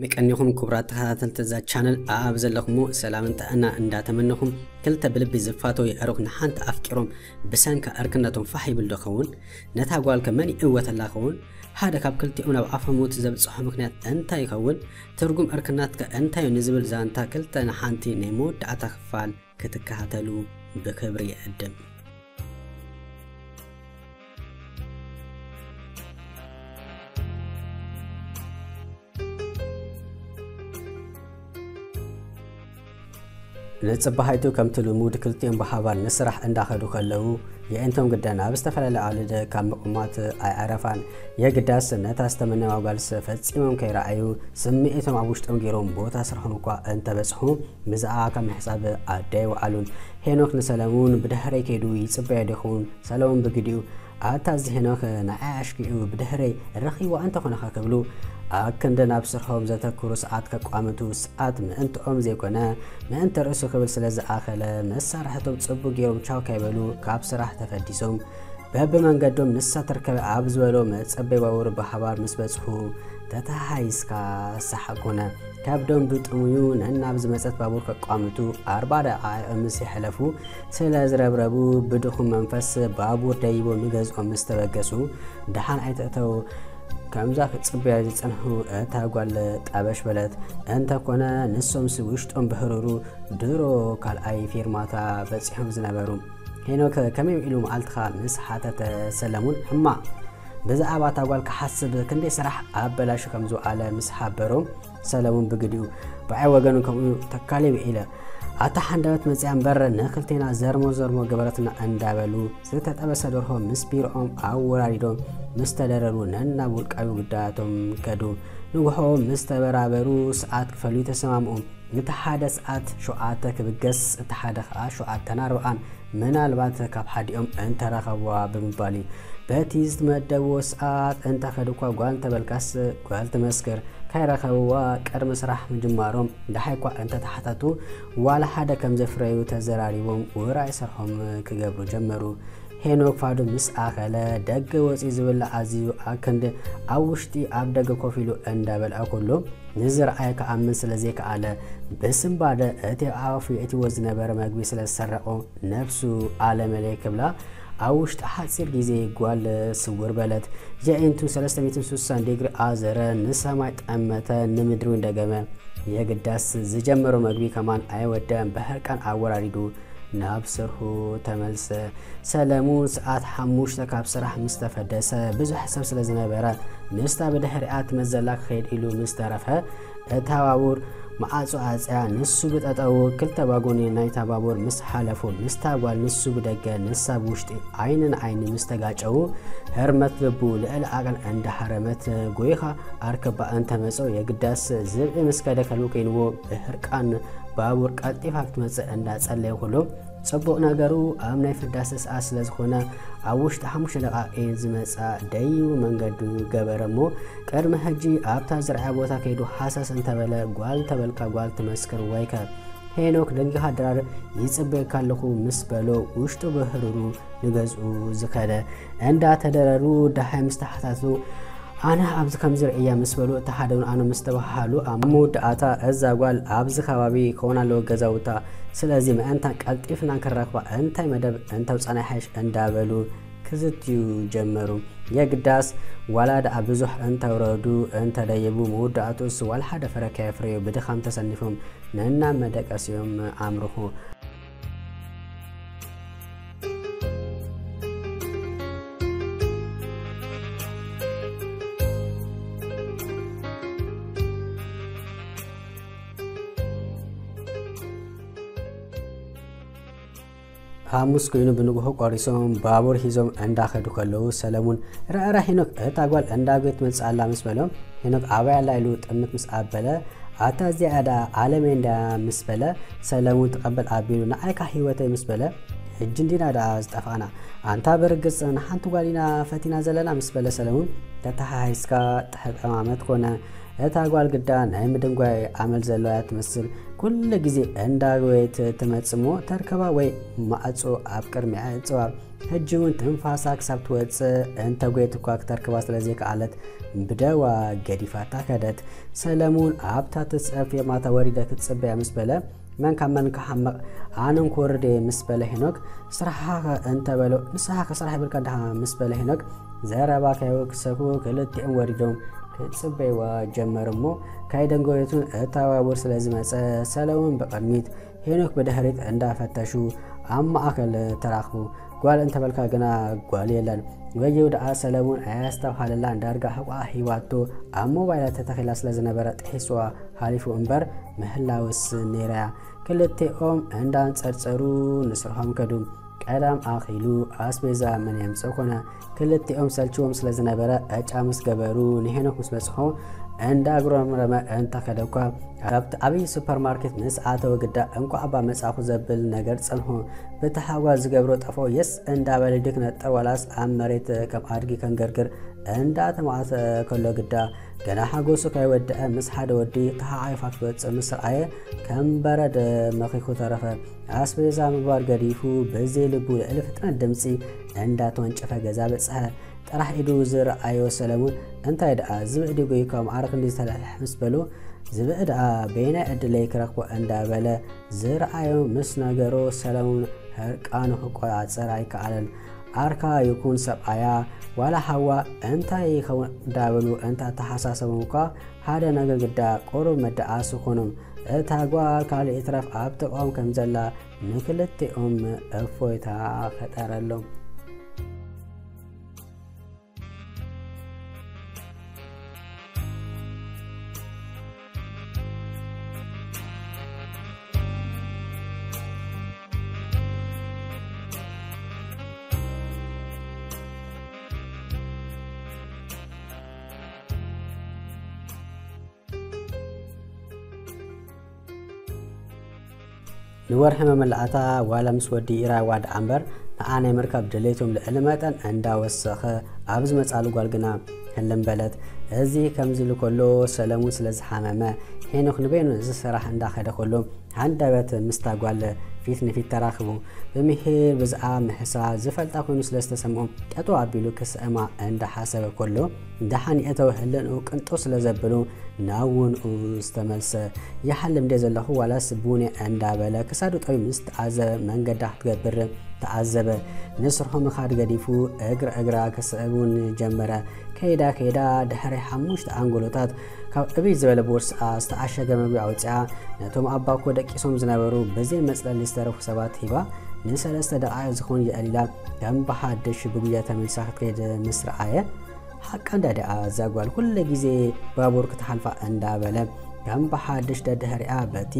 መቀኒኹም ክቡራት ተኸታተልቲ እዛ ቻነል ኣብ ዘለኹሞ ሰላምን ጥዕና እንዳተመነኹም፣ ክልተ ብልቢ ዝፋተው የዕሩኽ ንሓንቲ ኣፍቂሮም ብሰንካ ዕርክነቶም ፋሕ ይብል ዶ ኸውን? ነታ ጓልከ መን ይእወተላ ኸውን? ሓደ ካብ ክልቲኦም ናብ ኣፈ ሞት ዘብጽሖ ምኽንያት እንታይ ይኸውን? ትርጉም ዕርክናትከ እንታይ እዩ ንዝብል ዛንታ ክልተ ንሓንቲ ናይ መወዳእታ ክፋል ክትከታተሉ ብክብሪ ይዕድም። ንጽባሃይቱ ከምቲ ልሙድ ክልቲኦም ብሓባር ንስራሕ እንዳኸዱ ከለዉ፣ የእንቶም ግደን ኣብ ዝተፈላለየ ኣውልደ ካብ ምቕማት ኣይዓረፋን። የግዳስ ነታ ዝተመነዋ ጓልስ ፈጺሞም ከይረኣዩ፣ ስምዒቶም ኣብ ውሽጦም ገይሮም ቦታ ስርሖም እኳ እንተበጽሑ፣ ብዛዕባ ካብ ምሕሳብ ኣደ ኣይወዓሉን። ሄኖክ ንሰለሙን ብድሕረይ ከይዱ ይጽበዮ ዶ ይኸውን? ሰለሙን ብግዲኡ፣ ኣታ እዚ ሄኖክ ንዓይ ኣሽኪዑ ብድሕረይ ረኺብዋ እንተኾነኸ ክብሉ፣ ኣክንዲ ናብ ስርሖም ዘተኩሩ ሰዓት ከቋምቱ፣ ሰዓት ምእንትኦም ዘይኮነ ምእንቲ ርእሱ ክብል ስለ ዝኣኸለ፣ መሳርሕቶም ጽቡቕ ገይሮም ቻው ከይበሉ ካብ ስራሕ ተፈዲሶም፣ በብመንገዶም ንሳ ትርከበ ኣብ ዝበሎ መጸበይ ባቡር ብሓባር ምስ በጽሑ፣ ተተሓሒዝካ ሰሓቕ ኮነ። ከብዶም ብጥሙዩ ነናብ ዝመጸት ባቡር ከቋምቱ ኣርባዓ ደቓይቕ ምስ ይሕለፉ ስለ ዝረብረቡ፣ ብድኹም መንፈስ ባቡር ደይቦም ንገዝኦም ምስ ተበገሱ፣ ደሓን ኣይተእተው። ከምዛ ክጽበያ ዝጸንሑ እታ ጓል ጠበሽ በለት። እንተኮነ ንሶምስ ውሽጦም ብህሩሩ ድሮ ካልኣይ ፌርማታ በጺሖም ዝነበሩ። ሄኖክ ከመይ ውዒሉ መዓልትኻ ምስ ሓተተ፣ ሰለሙን ሕማቕ ብዛዕባ እታ ጓል ክሓስብ ክንደይ ስራሕ ኣበላሹ ከም ዝወዓለ ምስ ሓበሮ፣ ሰለሙን ብግዲኡ ብዓይ ወገኑ ከምኡ ተካሊ ውዒለ። ኣታ ሓንደበት መጽያ እምበር ንክልቴና ዘርሞ ዘርሞ ገበረትና እንዳበሉ ዝተጠበሰ ደርሆ ምስ ቢሮኦም ኣወራሪዶም ምስ ተደረሩ ነናብ ውልቃዊ ጉዳያቶም ከዱ። ንጉሆ ምስ ተበራበሩ ሰዓት ክፈልዩ ተሰማምኡ። እቲ ሓደ ሰዓት ሸውዓተ ክብገስ፣ እቲ ሓደ ኸኣ ሸውዓተን ኣርብዓን፣ ምናልባት ካብ ሓዲኦም እንተረኸብዋ ብምባል እዩ። በቲ ዝተመደብዎ ሰዓት እንተኸዱ እኳ ጓል እንተበልካስ ጓል ትመስክር። ከይረኸብዋ ቅድሚ ስራሕ ምጅማሮም ደሓይ እኳ እንተተሓታቱ፣ ዋላ ሓደ ከም ዘፍረዩ ተዘራሪቦም ውራይ ስርሖም ክገብሩ ጀመሩ። ሄኖክ ፋዱ ምስ ኣኸለ ደገ ወፂኡ ዝብላዕ ኣዚዙ ኣክንዲ ኣብ ውሽጢ ኣብ ደገ ኮፍ ኢሉ እንዳበልዐ ኩሉ ንዝረኣየ ክኣምን ስለ ዘይከኣለ ብስንባደ እቲ ኣብ ኣፉ የእትዎ ዝነበረ መግቢ ስለ ዝሰረቆ ነብሱ ኣለመለይ ክብላ ኣብ ውሽጢ ሓፂር ግዜ ጓል ስውር በለት። የዒንቱ ሰለስተ ሚእትን ስሳን ዲግሪ ኣዘረ፣ ንሰማይ ጠመተ፣ ንምድሪ እውን ደገመ። የግዳስ ዝጀመሮ መግቢ ከማን ኣይወደን፣ ብሕርቃን ኣወራሪዱ ናብ ስርሑ ተመልሰ። ሰለሙን ሰዓት ሓሙሽተ ካብ ስራሕ ምስ ተፈደሰ፣ ብዙሕ ሰብ ስለ ዝነበረ፣ ምስታ ብድሕሪኣ ትመጽእ ዘላ ክኸይድ ኢሉ ምስ ተረፈ፣ እታ ባቡር መዓጹ ኣጽያ፣ ንሱ ብጠጠው፣ ክልተ ባጎኒ ናይታ ባቡር ምስ ሓለፉ፣ ምስታ ጓል ንሱ ብደገ፣ ንሳ ብውሽጢ፣ ዓይኒ ንዓይኒ ምስ ተጋጨዉ፣ ህርመት ልቡ ልዕሊ ዓቐን እንዳሃረመት፣ ጎይኻ ኣርከባ እንተመጾ፣ የግዳስ ዝብኢ ምስ ከደ ከልቢ ኮይንዎ፣ ብህርቃን ባቡር ቀልጢፋ ክትመጽእ እንዳጸለየ ኩሉ፣ ጽቡቕ ነገሩ ኣብ ናይ ፍዳሰ ሰዓት ስለ ዝኾነ፣ ኣብ ውሽጢ ሓሙሽተ ደቓይቕ ዝመጻ ደይቡ መንገዱ ገበረ እሞ፣ ቅድሚ ሕጂ ኣብታ ዝረኣያ ቦታ ከይዱ ሃሰስ እንተበለ፣ ጓል ተበልካ ጓል ትመስክር ወይከ። ሄኖክ ደንጊኻ ድራር ይጽበየካ ኣለኹ ምስ በሎ፣ ውሽጡ ብህሩሩ ንገዝኡ ዝኸደ። እንዳተደረሩ ደሃይ ምስ ተሓታቱ፣ ኣነ ኣብዚ ከምዚ ርእያ ምስ በሉ፣ እታ ሓደ እውን ኣነ ምስ ተባሃሃሉ፣ ኣብ መወዳእታ እዛ ጓል ኣብዚ ከባቢ ክኾን ኣለዎ ገዛውታ። ስለዚ ምእንታን ቀልጢፍና ክንረኽባ እንታይ መደብ እንተውጻና ይሓይሽ እንዳበሉ ክዝትዩ ጀመሩ። የግዳስ ዋላ ደኣ ብዙሕ እንተውረዱ እንተደየቡ፣ መወዳእትኡስ ዋላ ሓደ ፍረ ከየፍረዩ ብድኻም ተሰኒፎም ነናብ መደቀሲኦም ኣምርኹ። ሓሙስ ኮይኑ ብንግሆ ቆሪሶም ባቡር ሒዞም እንዳኸዱ ከለዉ፣ ሰለሙን፣ "ረኣራ ሄኖክ፣ እታ ጓል እንዳጎየት ትመጽእ ኣላ" ምስ በሎም፣ ሄኖክ፣ "ኣበይ ኣላ?" ኢሉ ጥምት ምስ ኣበለ፣ "ኣታ እዚኣ ደኣ ዓለመይ እንድያ" ምስ በለ፣ ሰለሙን ተቐበል ኣቢሉ፣ "ንዓይካ ህይወተይ" ምስ በለ፣ "ሕጂ እንዲና ደኣ ዝጠፋእና? ኣንታ ብርግጽ ንሓንቲ ጓል ኢና ፈቲና ዘለና" ምስ በለ፣ ሰለሙን፣ "ተተሓሒዝካ ጥሕብ ዕማመት ኮነ፣ እታ ጓል ግዳ ናይ ምድንጓይ ኣመል ዘለዋ እያ ትመስል። ኩሉ ግዜ እንዳጎየት ትመጽእ እሞ ተርከባ ወይ ማዕጾ ኣብ ቅድሚኣ እጽዋ። ሕጂ እውን ትንፋሳ ክሳብ ትወፅእ እንተጎየትኳ ክተርክባ ስለዘይከኣለት ብደዋ ገዲፋታ ከደት። ሰለሙን ኣብታ ትፅዕር ፌርማታ ወሪደ ክትፅበያ ምስ በለ፣ መን ካብ መን ክሓምቕ፣ ኣነ እንኮ ወርደ ምስ በለ ሄኖክ፣ ስራሕኻ ከ እንተበሎ፣ ንስኻ ከ ስራሕ ይብልካ እንዲኻ ምስ በለ ሄኖክ፣ ዘረባ ከይወሰኹ ክልቲኦም ወሪዶም ክፅበይዋ ጀመሩ እሞ፣ ከይደንጎየቱን እታ ባቡር ስለ ዝመፀ፣ ሰለሙን ብቕድሚት፣ ሄኖክ ብድሕሪት እንዳፈተሹ ኣብ ማእከል ተራኽቡ። ጓል እንተበልካ ግና ጓል የለን። ወየው ደኣ ሰለሙን ኣያስተብሃለላን ዳርጋ ሕቋኣ ሂባቶ ኣብ ሞባይላ ተተኺላ ስለ ዝነበረ ጥሒስዋ ሓሊፉ እምበር ምህላውስ ነይራያ። ክልቲኦም እንዳንጸርጸሩ ንስርሖም ከዱ። ቀዳም ኣኺሉ ኣስቤዛ መን የምጽእ ኮነ። ክልቲኦም ሰልችዎም ስለ ዝነበረ ዕጫ ምስ ገበሩ ንሄኖክ ምስ በጽሖ እንዳጉረምረመ እንተኸደ እኳ ኣብቲ ዓብዪ ሱፐርማርኬት ምስ ኣተወ ግዳ እንኳዕ እባ መጻኹ ዘብል ነገር ጸንሖ። ብታሓጓስ ዝገብሮ ጠፍኦ የስ እንዳበለ ድዩ ክነጥር ዋላስ ኣብ መሬት ከም ኣድጊ ከንገርግር እንዳተማእተ ከሎ ግዳ ገና ሓጎሱ ከይወድአ ምስ ሓደ ወዲ ተሓቋይፋ ክትወጽእ ምስ ረኣየ ከም በረድ መኺኹ ተረፈ። ኣስቤዛ ምግባር ገዲፉ ብዘይ ልቡ ልዕሊ ፍጥነት ድምጺ እንዳተወንጨፈ ገዛ በጽሐ። ጥራሕ ኢዱ ዝረኣዮ ሰለሙን እንታይ ደኣ ዝብኢ ድዩ ጎይካ ማዕረ ክንዲ ዝተለሕልሕ ምስ በሉ ዝብኢ ደኣ በየናይ ዕድለይ ክረኽቦ እንዳበለ ዝረኣዮ ምስ ነገሮ ሰለሙን ህርቃኑ ክቆጻጸር ኣይከኣለን። ዓርካ ይኩን ሰብኣያ ዋላ ሓዋ እንታይ ይኸውን እንዳበሉ እንተተሓሳሰቡ እኳ ሓደ ነገር ግዳ ቁሩብ መደኣሲ ኮኖም። እታ ጓል ካልእ ይትረፍ ኣብ ጥቕኦም ከም ዘላ ንክልቲኦም እፎይታ ፈጠረሎም። ንወርሒ መመላእታ ዋላ ምስ ወዲ ኢራይ ዋድዓ እምበር ንዓ ናይ ምርካብ ድሌቶም ልዕሊ መጠን እንዳወሰኸ ኣብ ዝመጻሉ ጓል ግና ህልም በለት። እዚ ከምዚ ኢሉ ከሎ ሰለሙን ስለ ዝሓመመ ሄኖክ ንበይኑ እዚ ስራሕ እንዳኸደ ከሎ ሃንደበት ምስታ ጓል ፊት ንፊት ተራኽቡ። ብምሂር ብዝኣ ምህሳ ዝፈልጣ ኮይኑ ስለ ዝተሰምዖ ጠጠው ኣቢሉ ክስእማ እንዳሓሰበ ከሎ ደሓን የእተወ ህልንኡ ቅንጥው ስለ ዘብሉ ናብ ውንኡ ዝተመልሰ። ይሓልም ድየ ዘለኹ ዋላስ ቡን እየ እንዳበለ ክሳዱ ጠቢቡ ምስ ተዓዘበ መንገዳ ክትገብር ተዓዘበ። ንስርሑ ምኻድ ገዲፉ እግረ እግራ ክስዕብ እውን ጀመረ። ከይዳ ከይዳ ድሕሪ ሓሙሽተ ኣንጎሎታት ካብ ዕብይ ዝበለ ቦርስኣ ዝተዓሸገ መግቢ ኣውፂኣ ነቶም ኣብ ባኮ ደቂሶም ዝነበሩ ብዘይ መፅለሊ ዝተረፉ ሰባት ሂባ ንሰለስተ ደቃይቕ ዝኸውን የዕሊላ ከም ብሓድሽ ብጉያ ተመሊሳ ክትከይድ ምስ ረኣየ ሓቃ እንዳ ደኣ እዛ ጓል ኩለ ግዜ ባቡር ክትሓልፋ እንዳበለ ከም ብሓድሽ ደድሕሪኣ በቲ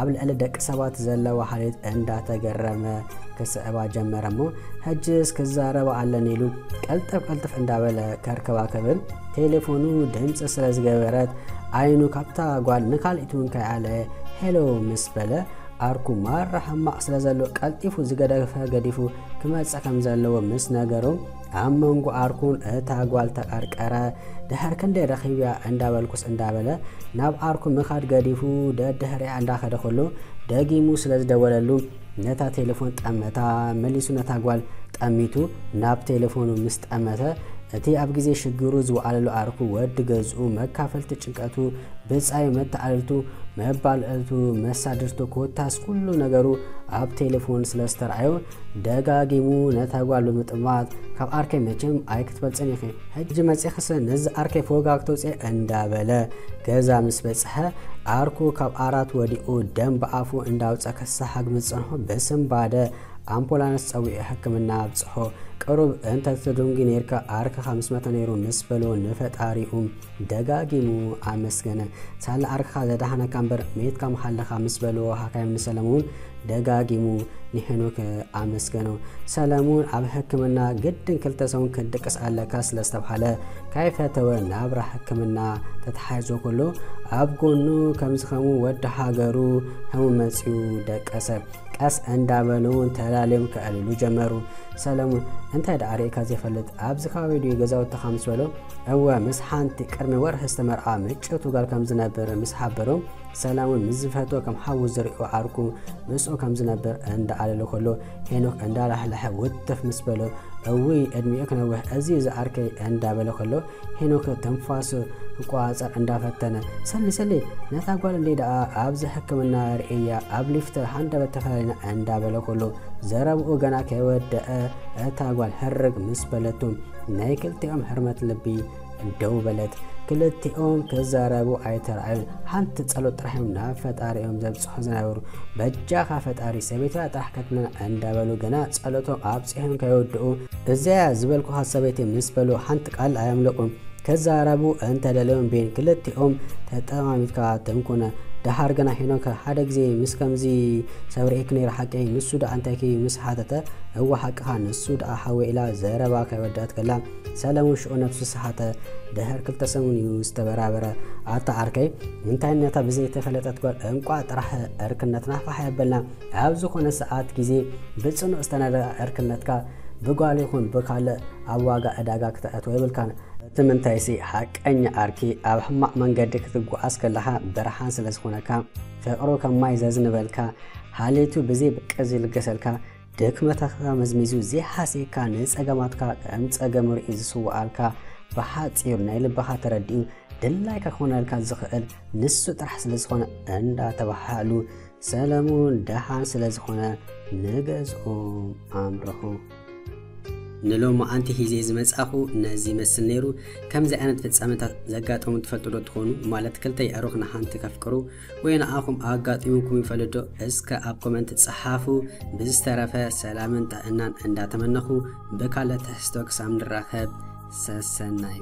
ኣብ ልዕሊ ደቂ ሰባት ዘለዋ ሓልዮት እንዳተገረመ ክስዕባ ጀመረ እሞ ሕጅስ ክዛረባ ኣለኒ ኢሉ ቀልጠፍ ቀልጠፍ እንዳበለ ከርክባ ክብል ቴሌፎኑ ድምፂ ስለ ዝገበረት ዓይኑ ካብታ ጓል ንካልኢት እውን ከይኣለ ሄሎ ምስ በለ ዓርኩ ማራ ሕማቕ ስለ ዘሎ ቀልጢፉ ዝገደፈ ገዲፉ ክመጽእ ከም ዘለዎ ምስ ነገሩ ኣብ መንጎ ዓርኩን እታ ጓል ተቐርቀረ። ድሕር ክንደይ ረኺብያ እንዳበልኩስ እንዳበለ ናብ ዓርኩ ምኻድ ገዲፉ ደድሕሪኣ እንዳኸደ ከሎ ደጊሙ ስለ ዝደወለሉ ነታ ቴሌፎን ጠመታ። መሊሱ ነታ ጓል ጠሚቱ ናብ ቴሌፎኑ ምስ ጠመተ እቲ ኣብ ግዜ ሽግሩ ዝወዓለሉ ዓርኩ ወዲ ገዝኡ መካፈልቲ ጭንቀቱ ብጻዩ መተዓልልቱ መባልዕቱ መሳድርቱ ኮታስ ኩሉ ነገሩ ኣብ ቴሌፎን ስለ ዝተረኣዮ ደጋጊሙ ነታ ጓል ብምጥማት ካብ ዓርከይ መቸም ኣይክትበልጽን ኢኺ ሕጂ መጺኽስ ነዚ ዓርከይ ፎጋ ክትውፅእ እንዳበለ ገዛ ምስ በጽሐ ዓርኩ ካብ ዓራት ወዲቑ ደም ብኣፉ እንዳውፀ ክሰሓግ ምስ ጸንሖ ብስንባደ ኣምቡላንስ ጸዊዑ ሕክምና ኣብጽሖ። ቅሩብ እንተትድንጉ ነይርካ ዓርክኻ ምስ መተ ነይሩ ምስ በሎ ንፈጣሪኡ ደጋጊሙ ኣመስገነ። ሳላ ዓርክኻ ዘድሓነካ እምበር ሜትካ ምሃለኻ ምስ በልዎ ሓካይም ንሰለሙን ደጋጊሙ ንሄኖክ ኣመስገኖ። ሰለሙን ኣብ ሕክምና ግድን ክልተ ሰሙን ክትድቅስ ኣለካ ስለ ዝተብሃለ ካይፈተወ ናብራ ሕክምና ተተሓሒዞ ከሎ ኣብ ጎኑ ከምዚ ከምኡ ወዲ ሃገሩ ሕሙም መጺኡ ደቀሰ። ቀስ እንዳበሉ እውን ተላልዮም ከዕልሉ ጀመሩ። ሰለሙን፣ እንታይ ደኣ ርኢካ ዘይፈልጥ ኣብዚ ከባቢ ድዩ ገዛውትኻ? ምስ በሎ፣ እወ፣ ምስ ሓንቲ ቅድሚ ወርሒ ዝተመርዓ ምጭውቲ ጓል ከም ዝነብር ምስ ሓበሮም፣ ሰለሙን ምስ ዝፈትዎ ከም ሓዉ ዝሪኦ ዓርኩ ምስኡ ከም ዝነብር እንዳኣለለ ከሎ፣ ሄኖክ እንዳላሕለሐ ውትፍ ምስ በሎ፣ እውይ ዕድሚኡ ክነውሕ እዚ እዩ ዝዓርከይ እንዳበለ ከሎ፣ ሄኖክ ትንፋሱ ክቆጻጸር እንዳፈተነ፣ ሰሊ ሰሊ፣ ነታ ጓል እንዴ ደኣ ኣብዚ ሕክምና ርእያ ኣብ ሊፍት ሃንደበት ተፈላለና እንዳበለ ከሎ፣ ዘረብኡ ገና ከይወደአ እታ ጓል ሕርግ ምስ በለቱ፣ ናይ ክልቲኦም ህርመት ልቢ ደው በለት። ክልቲኦም ክዛረቡ ኣይተራእዩን። ሓንቲ ጸሎት ጥራሕ እዮም ናብ ፈጣሪኦም ዘብጽሑ ዝነበሩ። በጃኻ ፈጣሪ ሰበይትና ጥራሕ ከትብለና እንዳበሉ ገና ጸሎቶም ኣብጺሖም ከይወድኡ፣ እዚያ ዝበልኩኻ ሰበይቲ ምስ በሉ ሓንቲ ቃል ኣየምለቑን። ክዛረቡ እንተደለዮም ቤን ክልቲኦም ተጠማሚትካ ትንኩነ። ደሓር ግና ሄኖክ ሓደ ግዜ ምስ ከምዚ ሰብ ርኢክ ነይረ ሓቀይ ንሱ ደኣ እንታይኪ ምስ ሓተተ፣ እወ ሓቅኻ ንሱ ደኣ ሓወይ ኢላ ዘረባ ከይወደኣት ከላ ሰለሙን ሽዑ ነብሱ ሰሓተ። ድሕር ክልተ ሰሙን እዩ ዝተበራበረ። ኣታ ዓርከይ እንታይ ነታ ብዘይተፈለጠት ጓል እንቋዕ ጥራሕ ዕርክነትና ፋሕ የበልና። ኣብ ዝኾነ ሰዓት ግዜ ብጽኑዕ ዝተነደቐ ዕርክነትካ ብጓል ይኹን ብካልእ ኣብ ዋጋ ዕዳጋ ክተእትዎ የብልካን። እቲ ምንታይሲ ሓቀኛ ዓርኪ ኣብ ሕማቕ መንገዲ ክትጓዓዝ ከለኻ ብርሃን ስለ ዝኾነካ፣ ፍቕሩ ከም ማይ ዘዝንበልካ፣ ሃሌቱ ብዘይ ብቂ ዝልገሰልካ፣ ድክመታትካ መዝሚዙ ዘይሓስየካ፣ ንጸገማትካ ከም ጸገም ርእዩ ዝስውኣልካ፣ ብሓጺሩ ናይ ልብኻ ተረዲኡ ድላይካ ክኾነልካ ዝኽእል ንሱ ጥራሕ ስለ ዝኾነ እንዳተባሃሉ ሰለሙን ደሓን ስለ ዝኾነ ንገዝኦም ኣምርሑ። ንሎማዓንቲ ሒዘ ዝመጻኹ ነዚ ይመስል ነይሩ። ከምዚ ዓይነት ፍጻመታት ዘጋጠሙ ትፈልጡ ዶ ትኾኑ? ማለት ክልተ የዕሩኽ ንሓንቲ ከፍቅሩ ወይ ንዓኹም ኣጋጢሙኩም ይፈልጥ ዶ? እስከ ኣብ ኮመንት ጸሓፉ። ብዝተረፈ ሰላምን ጥዕናን እንዳተመነኹ ብካልእ ትሕዝቶ ክሳብ ንራኸብ ሰሰናዩ።